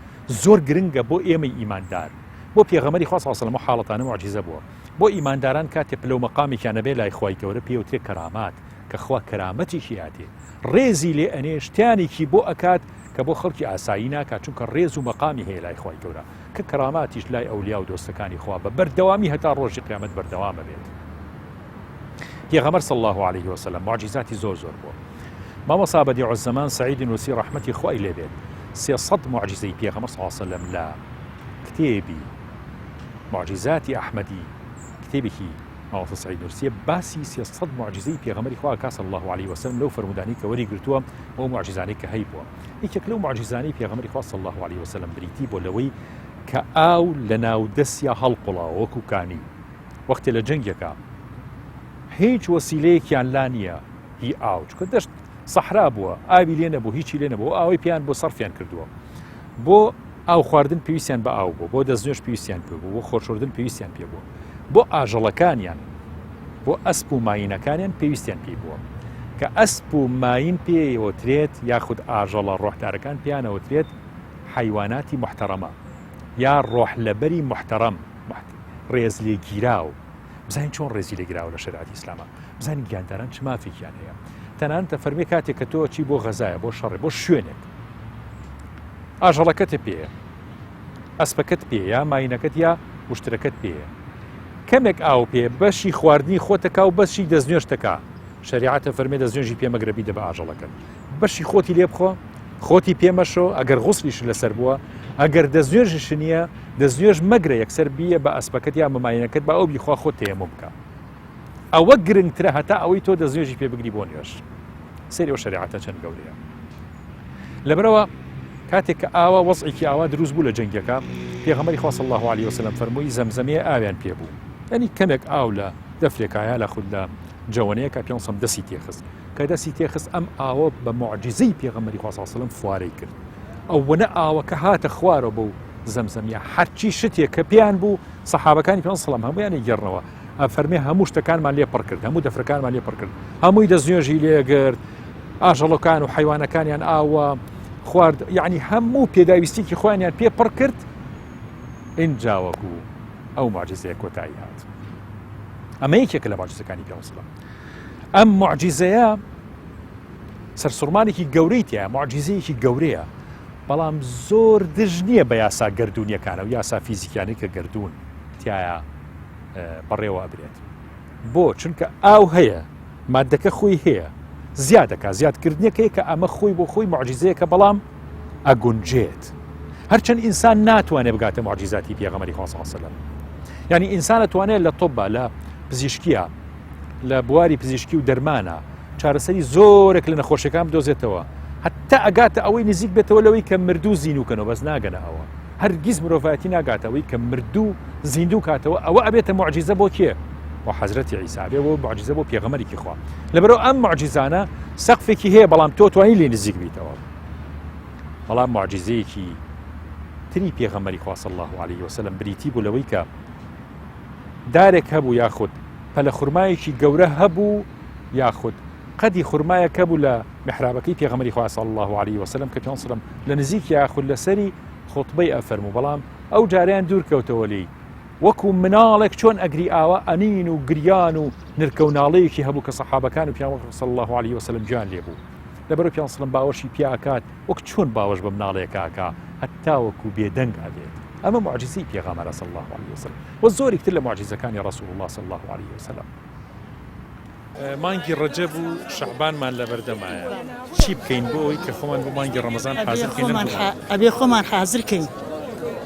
زۆر گرنگە بۆ ئێمەی ئیماندار. بۆ پێغەمبەری خوا صلی الله علیه وسلم حاڵەتانە معجیزە بووە. بۆ ئیمانداران کاتێ پلە و مەقامێکیان ئەبێ لای خوای گەورە پێوترێ کەرامات کە خوا کەرامەتێکی ئاتێ. ڕێزی لێ ئەنێ شتانێکی بۆ ئەکات کە بۆ خەڵکی ئاسایی ناکات چونکە ڕێز و مەقامی هەیە لای خوای گەورە کە کەراماتیش لای ئەولیا و دۆستەکانی خوا بە بەردەوامی هەتا ڕۆژی قیامەت بەردەوام ئەبێت پێغەمبەر صلی الله علیه وسلم معجزاتی زۆر زۆر بووە مامۆستا بەدیع الزمان سعید نووسی ڕەحمەتی خوای لێ بێت 300 معجزەی پێغەمبەر صلی الله علیه وسلم لە کتێبی معجزاتی ئەحمەدی کتێبێکی مامۆستا سەعید نورسیە باسی 300 موعجیزەی پێغەمبەری خوا ئەکا صلی اللە علیه وسلم لەو فەرموودانەی کە وەری گرتووە و ئەو موعجیزانەی کە هەیبووە یەکێک لەو موعجیزانەی پێغەمبەری خوا صلی اللە علیه وسلم بریتی بۆ لەوەی کە ئاو لە ناو دەسیا هەڵقوڵاوە وەکو کانی وەختێ لە جەنگێکا هیچ وەسیلەیەکیان لا نییە هی ئاو چونکە دەشت سەحرا بووە ئاوی لێ نەبوو هیچی لێ نەبوو ئاوی پێیان بۆ سەرفیان کردووە بۆ ئاو خواردن پێویستیان بە ئاو بوو، بۆ دەستنوێژ پێویستیان پێ بوو، بۆ خۆشۆردن پێویستیان پێ بوو، بۆ ئاژەڵەکانیان. بۆ ئەسپ و ماینەکانیان پێویستیان پێی بووە. کە ئەسپ و ماین پێیەوەترێت یاخود ئاژەڵە ڕۆحدارەکان پێیانەوترێت حەیواناتی موحتەڕەمە یا ڕۆح لەبەری موحتەڕەم، ڕێزلێگیراو. بزانین چۆن ڕێزی لێگیراوە لە شەریعەتی ئیسلاما، بزانین گیانداران چ مافێکیان هەیە. تەنانەت ئەفەرموێ کاتێک کە تۆ ئەچی بۆ غەزایە، بۆ شەڕێ، بۆ شوێنێک، ئاژەڵەکەتە پێیە، ئەسپەکەت پێیە یا ماینەکەت یا وشترەکەت پێیە، کەمێک ئاو پێ بەشی خواردنی خۆتەکا و بەشی دەستنوێژتەکا، شەریعەت ئەفەرمێ دەستنوێژی پێ مەگرە بیدە بە ئاژەڵەکەت، بەشی خۆتی لێ بخۆ، خۆتی پێ مەشۆ، ئەگەر غوسلیشت لەسەر بووە، ئەگەر دەستنوێژیشت نییە، دەستنوێژ مەگرە یەکسەر بیە بە ئەسپەکەت یا بە ماینەکەت با ئەو بیخوا خۆت تەیەموم بکە. ئەوە گرنگترە هەتا ئەوەی تۆ دەستنوێژی پێ بگری بۆ نوێژ. سەیری ئەو شەریعەتە چەند گەورەیە. لەبەرئەوە کاتێک کە ئاوا وەزعێکی ئاوا دروست بوو لە جەنگەکە، پێغەمبەری خوا صلی اللە علیه وسلم فەرمووی زەمزەمێ ئاویان پێ بوو، یعنی کەمێک ئاو لە دەفرێکا یا لە خود لە جەوەنەیەکا پێ سەم دەستی تێخست، کە دەستی تێخست ئەم ئاوە بە موعجیزەی پێغەمبەری خوا صلی اللە علیه وسلم فوارەی کرد. ئەوەنە ئاوەکە هاتە خوارەوە بەو زەمزەمیە هەرچی شتێک کە پێیان بوو سەحابەکانی پێ سەڵام هەمویان گێڕنەوە ئەفەرمێ هەموو شتەکانمان لێ پڕ کرد هەموو دەفرەکانمان لێ پڕ کرد هەمووی دەستنوێژی لێگرت ئاژەڵەکان و حیوانەکانیان ئاوە خوارد یعنی هەموو پێداویستێکی خۆیانیان پێ پڕ کرد ئینجاوەکو ئەو معجزەیە کۆتایی هات ئەمە یەکێکە لە معجزەکانی پێ ئەم معجزەیە سەرسوڕمانێکی گەورەی تیایە، موعجیزەیەکی گەورەیە، بەڵام زۆر دژ نییە بە یاسا گەردوونیەکانە و یاسا فیزیکیانەی کە گەردوون تیایا بەڕێوە ئەبرێت. بۆ؟ چونکە ئاو هەیە، مادەکە خۆی هەیە، زیادەکە زیادکردنەکەی کە ئەمە خۆی بۆ خۆی معجزەیەکە بەڵام ئەگونجێت. هەرچەند ئینسان ناتوانێت بگاتە معجزاتی پێغەمبەری خوا صلی الله علیه و سلم. یعنی ئینسان ئەتوانێت لە طبە لە پزیشکیە لە بواری پزیشکی و دەرمانە چارەسەری زۆرێک لە نەخۆشیەکان بدۆزێتەوە هەتا ئەگاتە ئەوەی نزیک بێتەوە لەوەی کە مردوو زیینوکەنەوە بەس ناگەنە ئەوە هەرگیز مرۆڤایەتی ناگاتەوەی کە مردوو زیندوو کاتەوە ئەوە ئەبێتە معجزە بۆ کێ بۆ حەزرەتی عیسا بێ بۆ معجزە بۆ پێغەمەرێکی خوا لەبەرەوە ئەم معجزانە سەقفێکی هەیە بەڵام تۆ توانی لێ نزیک بیتەوە بەڵام معجزەیەکی تری پێغەمەری خوا صلی الله عليه وسلم بریتی بوو لەوەی کە دارێک هەبوو یاخود پەلە خورمایەکی گەورە هەبوو یاخود قەدی خورمایەک هەبوو لە میحرابەکەی پێغەمبەری خوا صلی اللە علیه وسلم کە پێغەمبەر سەلەم لە نزیک یاخود لەسەری خوتبەی ئەفەرموو بەڵام ئەو جاریان دوور کەوتەوە لێی وەکو مناڵێک چۆن ئەگری ئاوا ئەنین و گریان و نرکە و ناڵەیەکی هەبوو کە سەحابەکان و پێغەمبەر صلی اللە علیه وسلم گیان لێ بوو لەبەرو پێغەمبەر سەلەم باوەشی پیاکات وەک چۆن باوەش بە مناڵێکا ئەکا هەتاوەکو بێدەنگ ئەبێت ئەمە معجزەی پێغەمبەرە صلی اللە علیه وسلم و زۆرێک تر لە معجزەکانی رسول الله صلی اللە علیه وسلم. مانگی ڕەجەب و شەعبانمان لەبەردەمایە چی بکەین بۆ ئەوەی کە خۆمان بۆ مانگی ڕەمەزان حازر بکەین لەم دوو مانگە؟ ئەبێ خۆمان حازر کەین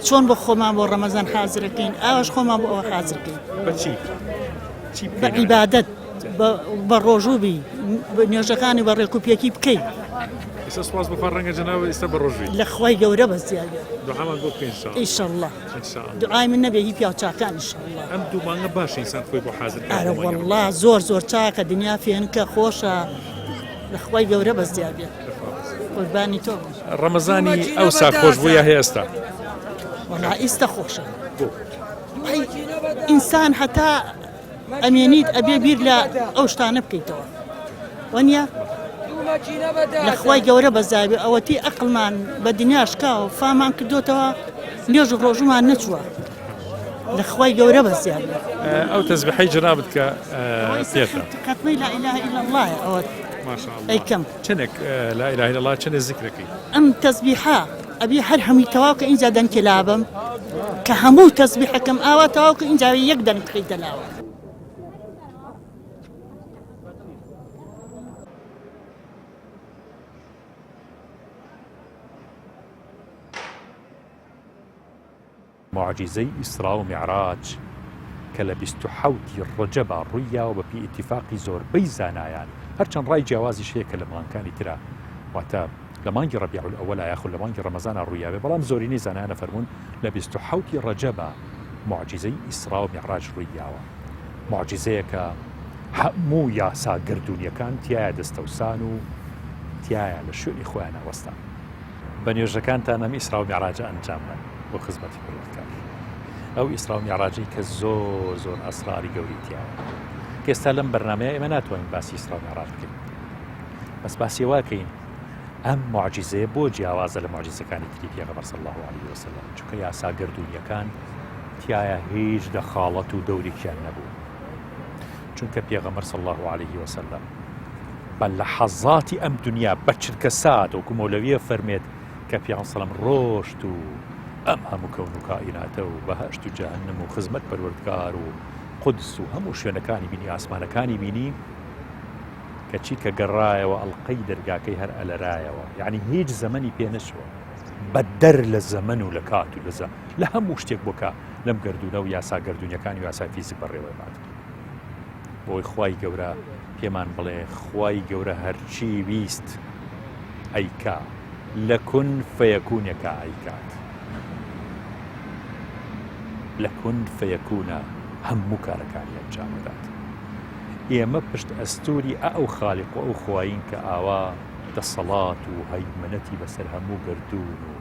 چۆن بۆ خۆمان بۆ ڕەمەزان حازرەکەین ئاوەش خۆمان بۆ ئەوە حازر کەین. بە چی؟ چی بە بکەین؟ عیبادەت بە ڕۆژوو بی نوێژەکانی بە ڕێکوپێکی بکەی. ئێستا سوپاس بۆ خوا ڕەنگە جەنابت ئێستا بە ڕۆژووی. لە خوای گەورە بەس دیارە. دوعامان بۆ بکە ئینشاڵڵا. ئیشەڵڵا. ئینشاڵڵا. دوعای من نەبێ هی پیاو چاکان ئیشەڵڵا. ئەم دوو مانگە باشە ئینسان خۆی بۆ حازر کات ئەرە بۆ مانگی وەڵڵا ڕەمەزان. زۆر زۆر چاکە دنیا فێنکە خۆشە لە خوای گەورە بەس دیار بێ. لە خوا بەس. قوربانی تۆ بم. ڕەمەزانی ئەوسا خۆش بوو یا هی ئێستا؟ وەڵا ئیستە خۆشە. بۆ؟ ئەی ئینسان هەتا ئەمێنیت ئەبێ بیر لە ئەو شتانە بکەیتەوە وەنیە لە خوای گەورە بەزاوی ئەوەتی ئەقلمان بە دنیا شکاوە فامان کردوتەوە نوێژ و ڕۆژومان نەچووە لە خوای گەورە بەزیاد ئەو تەزبیحەی جەنابت کە پێتە قەتمەی لا إله إلا الله ئەوە ما شاء الله ئەیکەم چەندێک لا إله إلا الله چەندێک زیکرەکەی ئەم تەزبیحە ئەبی هەر هەمووی تەواو کە ئینجا دەنکێ لابەم کە هەموو تەزبیحەکەم ئاوا تەواو کە ئینجا یەک دەنک بخەیتە لاوە. موعجیزەی ئیسرا و میعراج کە لە 27 ی ڕەجەبا ڕوویداوە بە پێی ئیتیفاقی زۆربەی زانایان هەرچەند ڕای جیاوازیش هەیە کە لە مانگەکانی ترا واتە لە مانگی ڕەبیع الاوەلا یاخود لە مانگی ڕەمەزانا ڕوویابێ بەڵام زۆرینەی زانایان ئەفەرموون لە 27 ی ڕەجەبا موعجیزەی ئیسرا و میعراج ڕوویداوە موعجیزەیەکە هەموو یاسا گەردوونیەکان تیایا دەستەوسان و تیایا لە شوێنی خۆیانا وەستان. بە نوێژەکانتان ئەم ئیسرا و میعراجە ئەنجام بەن بۆ خزمەتی پەروەردگار. ئەو ئیسرا و میعراجەی کە زۆر زۆر ئەسراری گەورەی تیایە. کە ئێستا لەم بەرنمەیە ئێمە ناتوانین باسی ئیسرا و میعراج بکەین، بەس باسی واکەین ئەم معجزەیە بۆ جیاوازە لە معجزەکانی تری پێغەمبەر صلی الله علیه وسلم، چونکە یاسا گەردوونیەکان تایە هیچ دەخاڵەت و دەورێکیان نەبوو، چونکە پێغەمبەر صلی الله علیه وسلم بە لەحەزاتی ئەم دنیا بە چرکە سات وەکو مەولەویە فەرمێت کە پێغەمبەر سەلام ڕۆشت و ئەم هەموو کەون و کائیناتە و بەهەشت و جەهەنم و خزمەت پەروەردگار و قودس و هەموو شوێنەکانی بینی ئاسمانەکانی بینی کەچی کە گەڕایەوە ئەڵلقەی دەرگاکەی هەر ئەلەرایەوە یعنی هیچ زەمەنی پێ نەچووە بەدەر لە زەمەن و لە کات و لەزە لە هەموو شتێک بۆکە لەم گردونە و یاسا گردونیەکان و یاسای فیزیک بەڕێوە بات بۆی خوای گەورە پێمان بڵێ خوای گەورە هەرچی ویست ئەیکا لە کون فەیەکونێکا ئەیکات لە کون فەیەکونە هەموو کارەکانی ئەنجام دەدات ئێمە پشت ئەستوری ئەو خالیق و ئەو خوایین کە ئاوا دەسەڵات و هەیمەنەتی بەسەر هەموو گەردوون و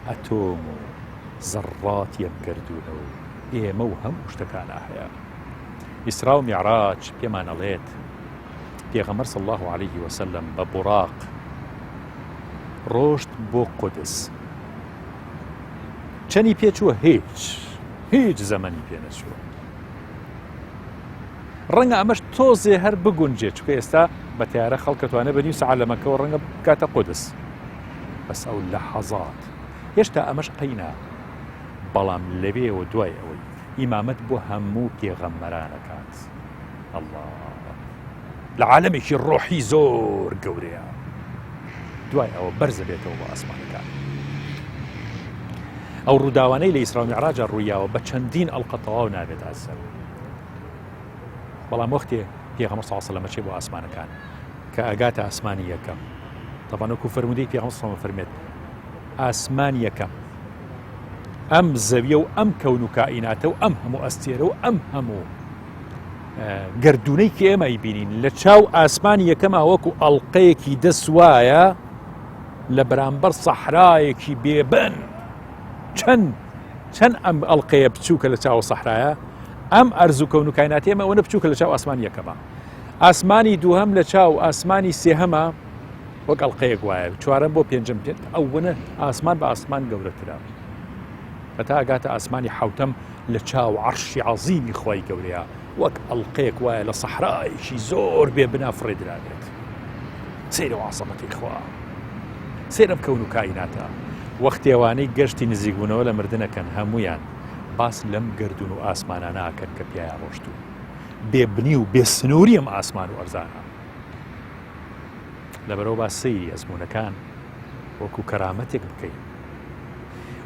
ئەتۆم و زەڕاتی ئەم گەردوونە و ئێمە و هەموو شتەکانە هەیە. ئیسرا و میعراج پێمان ئەڵێت پێغەمبەر صلی الله علیه وسلم بە بوراق ڕۆشت بۆ قودس چەنی پێچووە هیچ هیچ زەمەنی پێ نەچووە ڕەنگە ئەمەش تۆزێ هەر بگونجێت چکە ئێستا بە تیارە خەڵکەتوانێت بە نیو سەعات لە مەکەوە ڕەنگە بکاتە قودس بەس ئەو لە حەزات هێشتا ئەمەش قەینا بەڵام لەوێەوە دوای ئەوەی ئیمامەت بۆ هەموو پێغەمبەران ئەکات اللە لە عالەمێکی ڕۆحی زۆر گەورەیە دوای ئەوە بەرزە بێتەوە بۆ ئاسمانەکان ئەو ڕووداوانەی لە ئیسرا و میعراجا ڕوویاوە بە چەندین ئەڵقە تەواو نابێت ئازیزان بەڵام وەختێ پێغەمبەر صلی الله علیه و سلم چێ بۆ ئاسمانەکان کە ئەگاتە ئاسمانی یەکەم طبعا وەکو فەرموودەی پێغەمبەر صلی الله علیه و سلم فەرمێت ئاسمان یەکەم ئەم زەویە و ئەم کەون و کائیناتە و ئەم هەموو ئەستێرە و ئەم هەموو گردونەی کە ئێمە بینین لە چاو ئاسمانی یەکەما وەکو ئەڵلقەیەکی دەست وایە لە بەرامبەر سەحرایەکی بێبن چەند چەند ئەم ئەڵلقەیە بچووکە لە چاوە سەحرایە ئەم ئەرز و کەون و کایناتی ئێمە ئەوەنە بچووکە لە چاو ئاسمانی یەکەمە ئاسمانی دووهەم لە چاو ئاسمانی سێهەمە وەک ئەڵلقەیەک وایە چوارەم بۆ پێنجم پێ ئەوەنە ئاسمان بە ئاسمان گەورەترە هەتا ئەگاتە ئاسمانی حوتەم لە چاو عەرشی عەزیمی خوای گەورەیە وەک ئەڵلقەیەک وایە لە سەحرایەکی زۆر بێ بنا فڕێدرابێت سەیرە و عەزەمەتی خوا سەیرم کەون و کائیناتە وەختێوانەی گەشتی نزیکبوونەوە لە مردنەکەن هەمویان باس لەم گردون و ئاسمانانە ئەکەن کە پیایا ڕۆشتوون بێبنی و بێ سنووری ئەم ئاسمان و ئەرزانە لەبەرەوە با سەیری ئەزموونەکان وەکو کەرامەتێک بکەین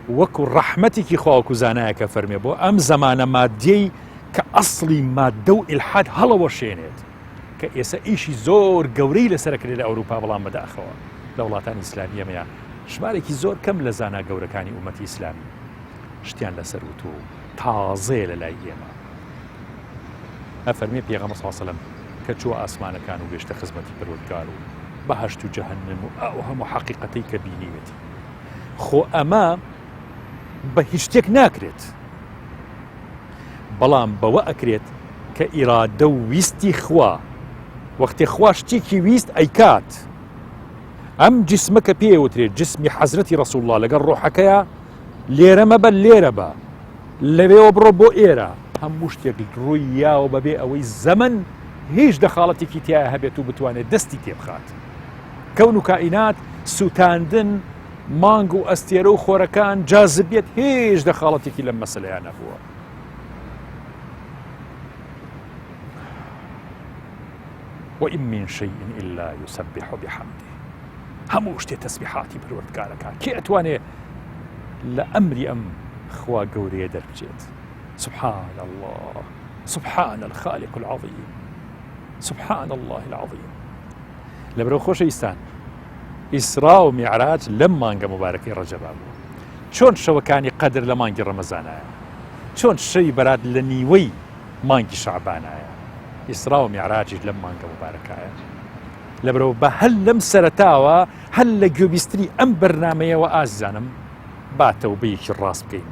وەکو ڕەحمەتێکی خوا وەکو زانایەکە فەرمێ بۆ ئەم زەمانە مادیەی کە ئەسڵی مادە و ئیلحاد هەڵەوەشێنێت کە ئێستا ئیشی زۆر گەورەی لەسەرکرێت لە ئەوروپا بەڵام بەداخەوە لە وڵاتانی ئیسلامی ئەمەیە ژمارێکی زۆر کەم لە زانا گەورەکانی ئومەتی ئیسلامی شتیان لەسەر وتووە و تازەیە لە لای ئێمە. ئەفەرمێ پێغەمبەر صلی اللە علیه و سلم کە چووە ئاسمانەکان و گەشتە خزمەتی پەروەردگار و بەهەشت و جەهەنم و ئەو هەموو حەقیقەتەی کە بینیوێتی خۆ ئەمە بە هیچ شتێک ناکرێت بەڵام بەوە ئەکرێت کە ئیرادە و ویستی خوا وەختێ خوا شتێکی ویست ئەیکات ئەم جسمە کە پێ وترێت جسمی حەزرەتی ڕسول الله لەگەڵ ڕۆحەکەیە لێرە مەبە لێرە بە لەوێوە بڕۆ بۆ ئێرە هەموو شتێک ڕووی یاوە بەبێ ئەوەی زەمەن هیچ دەخاڵەتێکی تیا هەبێت و بتوانێت دەستی تێبخات کەون و کائینات سووتاندن مانگ و ئەستێرە و خۆرەکان جازبیت هیچ دەخاڵەتێکی لەم مەسلەیان نەبووە وإن من شيء إلا يسبح بحمده هەموو شتێ تەسبیحاتی پەروەردگارەکە کێ ئەتوانێ لە ئەمری ئەم خوا گەورەیە دەربچێت سبحان الله سبحان الخالق العظیم سبحان الله العظیم لەبەرەوە خۆشەویستان ئیسرا و میعراج لەم مانگە مبارەکەی ڕەجەبا بوو چۆن شەوەکانی قەدر لە مانگی ڕەمەزانایە چۆن شەوی بەرات لە نیوەی مانگی شەعبانایە ئیسرا و میعراجیش لەم مانگە مبارەکایە لەبەرەوە بە هەر لەم سەرەتاوە هەر لە گوێبیستنی ئەم بەرنمەیەوە ئازیزانم با تەوبەیەکی ڕاست بکەین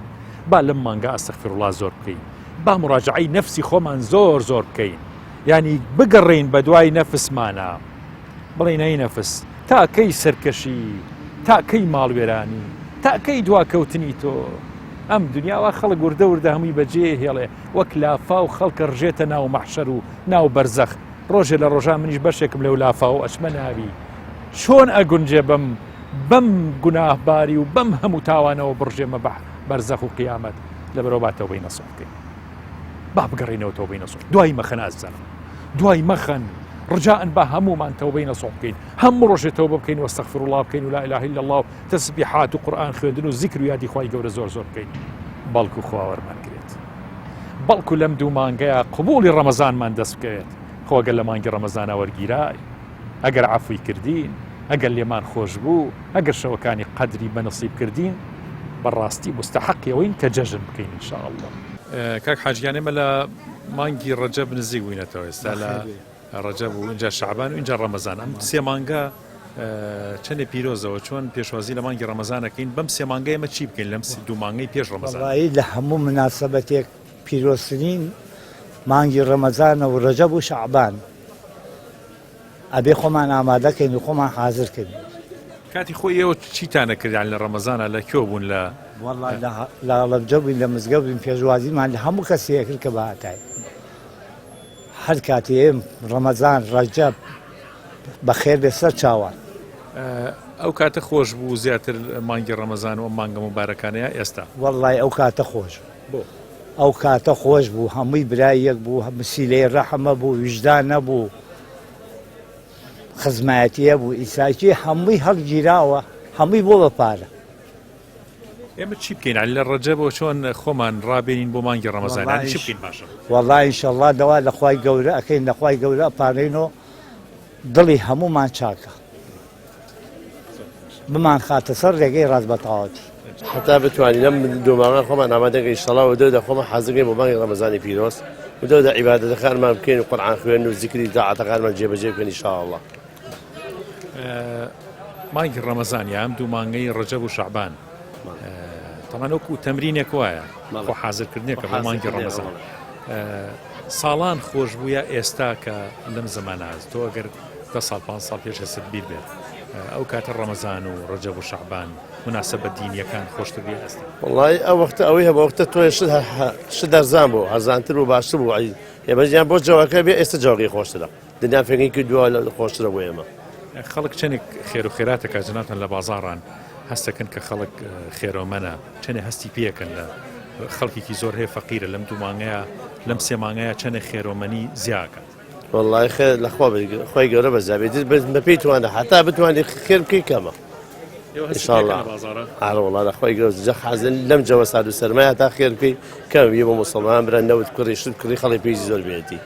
با لەم مانگە ئەستەغفیروڵڵا زۆر بکەین با مراجعەی نەفسی خۆمان زۆر زۆر بکەین. یانی بگەڕێین بە دوای نەفسمانا بڵێین ئەی نەفس تا کەی سەرکەشی تا کەی ماڵوێرانی تا کەی دواکەوتنی تۆ ئەم دنیاوە خەڵک وردە وردە هەمووی بەجێ هێڵێ وەک لافاو خەڵکە ڕژێتە ناو مەحشەر و ناو بەرزەخ ڕۆژێ لە ڕۆژان منیش بەشێکم لەو لافاو ئەچمە ناوی چۆن ئەگونجێ بەم بەم گوناهباری و بەم هەموو تاوانەوە بڕژێمە بە بەرزەخ و قیامەت لەبەرەوە با تەوبەی نەسوح بکەین با بگەڕێینەوە تەوبەی نەسوح دوای مەخەن ئازیزانم دوای مەخەن ڕجاء با هەمومان تەوبەی نەسوح بکەین هەموو ڕۆژێ تەوبە بکەین و استغفر الله بکەین و لا اله الا الله و تەسبیحات و قورئان خوێندن و زیکر و یادی خوای گەورە زۆر زۆر بکەین بەڵکو خوا وەرمان گرێت بەڵکو لەم دوو مانگەیە قبوڵی ڕەمەزانمان دەست بکەوێت خۆ گەر لە مانگی ڕەمەزانە وەرگیرای ئەگەر عەفوی کردین، ئەگەر لێمان خۆش بوو، ئەگەر شەوەکانی قەدری بە نسیب کردین، بەڕاستی موستەحەقی ئەوەین کە جەژن بکەین ان شاء اللە. کاک حاج گیان ئێمە لە مانگی ڕەجەب نزیک بووینەتەوە ئێستا لە ڕەجەب و ئینجا شەعبان و ئینجا ڕەمەزان ئەم سێ مانگە چەندێ پیرۆزەوە چۆن پێشوازی لە مانگی ڕەمەزانەکەین بەم سێ مانگە ئێمە چی بکەین لەم دوو مانگەی پێش ڕەمەزان؟ وەڵایی لە هەموو مناسەبەتێک پیرۆزترین مانگی ڕەمەزانە و ڕەجەب و شەعبان. ئەبێ خۆمان ئامادە کەین و خۆمان حازر کەین. کاتی خۆی ئێوە چیتان ئەکرد یانی لە ڕەمەزانا لە کوێ بوون لە. وەڵا لە هەڵەبجە بووین لە مزگەوت بووین پێشوازیمان لە هەموو کەسێ ئەکرد کە بهاتایە هەر کاتێ ڕەمەزان ڕەجەب بەخێر بێ سەر چاوان. ئەو کاتە خۆش بوو زیاتر مانگی ڕەمەزان و ئەم مانگە موبارەکانە یا ئێستا؟ وەڵای ئەو کاتە خۆش بوو. بۆ؟ ئەو کاتە خۆش بوو هەمووی برای یەک بوو مسیلەی ڕەحم هەبوو ویژدان نەبوو خزمایەتی هەبوو ئیساکی هەمووی هەڵگیراوە هەمووی بۆ بە پارە. ئێمە چی بکەین علی لە ڕەجەبەوە چۆن خۆمان ڕابێنین بۆ مانگی ڕەمەزان یانی چی بکەین باشە؟ وەڵا ئینشەڵا دەوا لە خوای گەورە ئەکەین لە خوای گەورە ئەپارێینەوە دڵی هەموومان چاکە. بمانخاتە سەر ڕێگەی ڕاست بە تەواوەتی. هەتا بتوانین لەم دوو مانگە خۆمان ئامادە کەین ئیشەڵا و دەودا خۆمان حازر کەین بۆ مانگی ڕەمەزانی پیرۆز و دەودا عیبادەتەکانمان بکەین و قورئان خوێن و زیکری تاعەتەکانمان جێبەجێ بکەین ئیشاڵڵا. مانگی ڕەمەزان یا ئەم دوو مانگەی ڕەجەب و شەعبان تەمان وەکو تەمرینێک وایە خۆ حازرکردنێکە بۆ مانگی ڕەمەزان ساڵان خۆش بوو یا ئێستا کە لەم زەمانە تۆ ئەگەر دە ساڵ پانز ساڵ پێش ئێستت بیر بێت ئەو کاتە ڕەمەزان و ڕەجەب و شەعبان موناسەبە دینیەکان خۆشتر بوو یا ئێستا؟ وەڵایی ئەو وەختە ئەوەی هەبوو وەختە تۆ شت شت هەرزان بوو هەرزانتر بوو باشتر بوو ئەی ئێمە ژیان بۆ جەوەکە بێ ئێستا جەوەکەی خۆشترە دنیا فێنگی کردووە خۆشترە بۆ ئێمە. خەڵک چەندێک خێر و خێراتەکە جەنابتان لە بازاڕان هەستەکەن کە خەڵک خێرۆمەنە چەندێ هەستی پێکەن لە خەڵکێکی زۆر هەیە فەقیرە لەم دوو مانگەیە لەم سێ مانگەیە چەندێک خێرۆمەنی زیاکات. وەڵای خێر لە خوا بێت خوای گەورە بەزیابێت بەس بەپێی توانە هەتا بتوانێت خێر بکەی کەمە ئێوە إن شاء الله هەستی پێکەن لە بازاڕە؟ ئارە وەڵا لە خوای گەورە جە حازن لەم جەوە سارد و سەرمایە تا خێر بکەی کەم یە بۆ موسڵمان برا نەوت کڕی شت کڕی خەڵی پێویستی زۆر بێتی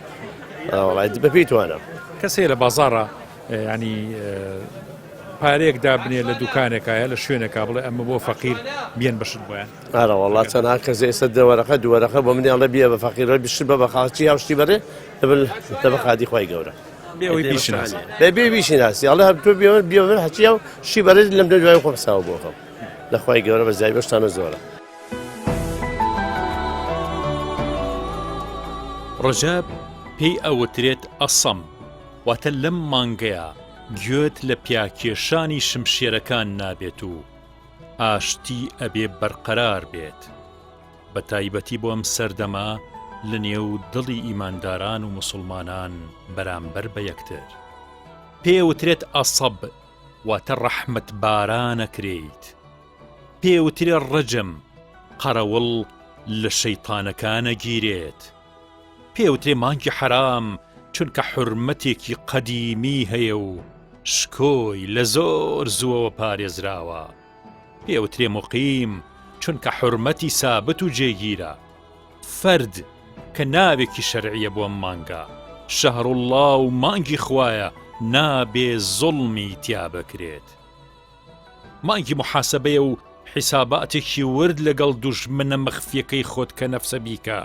ئارە وەڵا بەپێی توانە. کەس هەیە لە بازاڕە یانی پارەیەک دابنێ لە دوکانێکا یا لە شوێنێکا بڵێ ئەمە بۆ فەقیر بیەن بە شت بۆیان؟ ئارە وەڵا چەندها کەس ئێستا دە وەرەقە دوو وەرەقە بۆ منی ئەڵێ بیە بە فەقیر شت بە بەخاچی هاوشتی بەرێ دەبن دەبە خادی خوای گەورە. بێ ئەوەی بیشناسی. بێ بێ بیشناسی ئەڵێ هەر تۆ بێ بێ من هەچی ئەو شی بەرێ لەم دوای خۆم حساو بۆ خەم لە خوای گەورە بە زیای بەشتانە زۆرە. ڕەجەب پێی ئەوترێت ئەسەم واتە لەم مانگەیا گوێت لە پیاکێشانی شمشێرەکان نابێت و ئاشتی ئەبێ بەرقەرار بێت. بە تایبەتی بۆ ئەم سەردەمە لە نێو دڵی ئیمانداران و موسڵمانان بەرامبەر بە یەکتر. پێ ئەوترێت ئەسەب واتە ڕەحمەت باران ئەکرێیت. پێ ئەوترێ ڕەجم قەرەوڵ لە شەیتانەکان ئەگیرێت. پێ ئەوترێ مانگی حەرام چونکە حورمەتێکی قەدیمی هەیە و شکۆی لە زۆر زووەوە پارێزراوە. پێ ئەوترێ موقیم چونکە حورمەتی سابت و جێگیرە. فەرد کە ناوێکی شەرعیە بۆ ئەم مانگە، شەهروڵڵا و مانگی خوایە نابێ زوڵمی تیا بکرێت. مانگی موحاسەبەیە و حیساباتێکی ورد لەگەڵ دوژمنە مەخفیەکەی خۆت کە نەفسە بیکە.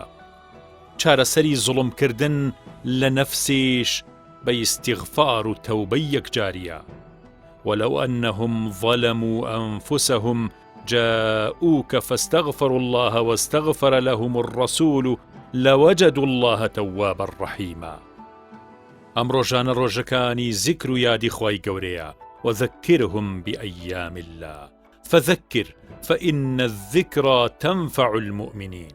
چارەسەری زوڵمکردن لە نەفسیش بە ئیستیغفار و تەوبەی یەکجاریە. ولو انهم ظلموا انفسهم جاءوك فاستغفروا الله واستغفر لهم الرسول لوجدوا الله توابا رحیما. ئەم ڕۆژانە ڕۆژەکانی زیکر و یادی خوای گەورەیە، وذکرهم بأیام اللە فذکر فإن الذکری تنفع المؤمنین.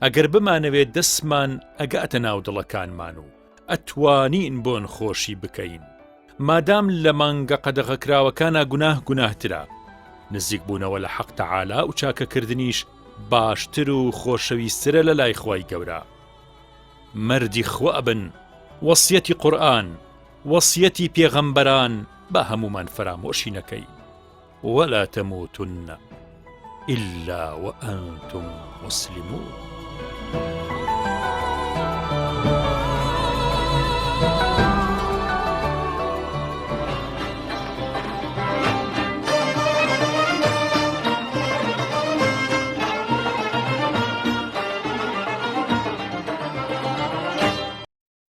ئەگەر بمانەوێت دەستمان ئەگاتە ناو دڵەکانمان و ئەتوانین بۆن خۆشی بکەین مادام لە مانگە قەدەغەکراوەکانا گوناه گوناهترە نزیک بوونەوە لە حەق تەعالا و چاکەکردنیش باشتر و خۆشەویسترە لە لای خوای گەورە مەردی خوا بن وەسیەتی قورئان وەسیەتی پێغەمبەران با هەموومان فەرامۆشی نەکەین ولا تموتن إلا وأنتم مسلمون.